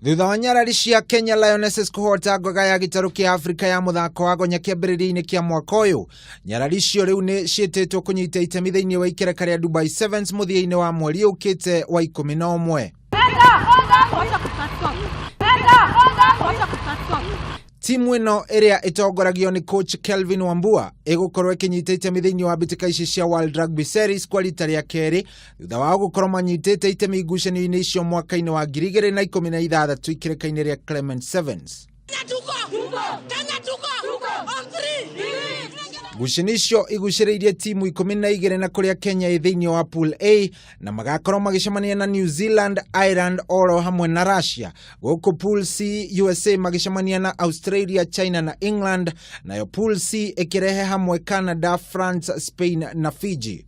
Thutha wa nyarari cia Kenya Lionesses kũhota ngoga ya gĩtarũ kĩa Afrika ya mũthako wa gonya kĩambĩrĩria-inĩ kĩa mwaka ũyũ, nyarari icio rĩu nĩ ciĩtĩtwo kũnyita itemi thĩinĩ wa ikereka rĩa Dubai Sevens mũthia-inĩ wa mweri ũkĩte wa 11. Timu ĩno ĩrĩa ĩtongoragio nĩ coach Kelvin Wambua ĩgũkorwo ĩkĩnyita itemi thĩinĩ wa mbĩtĩka ici cia World Rugby Series kwa rita rĩa kerĩ thutha wao gũkorwo manyitĩte itemi ngucanio-inĩ icio mwaka-inĩ wa 2016 ikĩrĩka-inĩ rĩa Clement Sevens. Ngucanio icio igucĩrĩirie timu 12 na kũrĩa Kenya ĩ thĩinĩ wa Pool A na magakorwo magĩcemania na New Zealand, Ireland oro hamwe na Russia. Gũkũ Pool C USA magĩcemania na Australia, China na England, nayo Pool C ĩkĩrehe hamwe Canada, France, Spain na Fiji.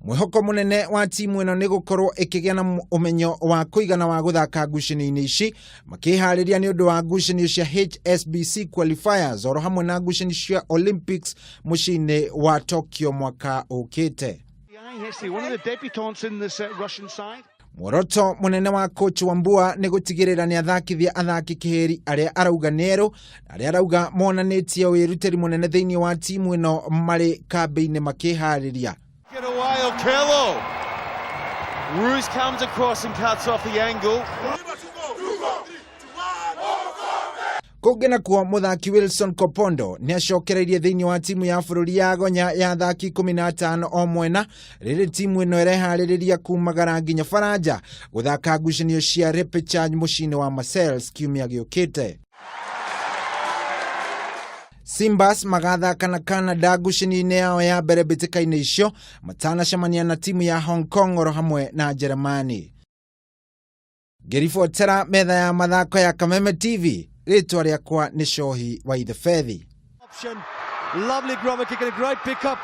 Mwĩhoko mũnene wa timu ĩno nĩ gũkorwo ĩkĩgĩa na ũmenyo wa kũigana wa gũthaka ngucanio-inĩ ici makĩharĩria nĩ ũndũ wa ngucanio cia HSBC qualifiers oro hamwe na ngucanio cia Olympics mũciĩ-inĩ wa Tokyo mwaka ũkĩte. Muoroto mũnene wa coach Wambua nĩ gũtigĩrĩra nĩ athakithia athaki kĩhĩri arĩa arauga nĩ erũ na arĩa arauga monanĩtie wĩrutĩri mũnene thĩinĩ wa timu ĩno marĩ kambĩ-inĩ makĩharĩria. Get away, Okello. Roos comes across and cuts off the angle. Kũngĩ nakuo mũthaki Wilson Kopondo nĩ acokereirie thĩinĩ wa timu ya bũrũri ya Gonya ya athaki 15 o mwena rĩrĩ timu ĩno ĩreharĩrĩria kumagara nginya Faranja gũthaka ngucanio cia Repechage mũciĩ-inĩ wa Marseilles kiumia gĩũkĩte. Simbas magathaka na Canada ngucanio-inĩ yao ya mbere mbĩtĩka-inĩ icio matanacemania na timu ya Hong Kong oro hamwe na Jeremani. Ngĩribotera metha ya mathako ya Kameme TV, rĩtwa rĩakwa nĩ Cohi wa Ithefethi. Lovely grubber kick and a great pickup.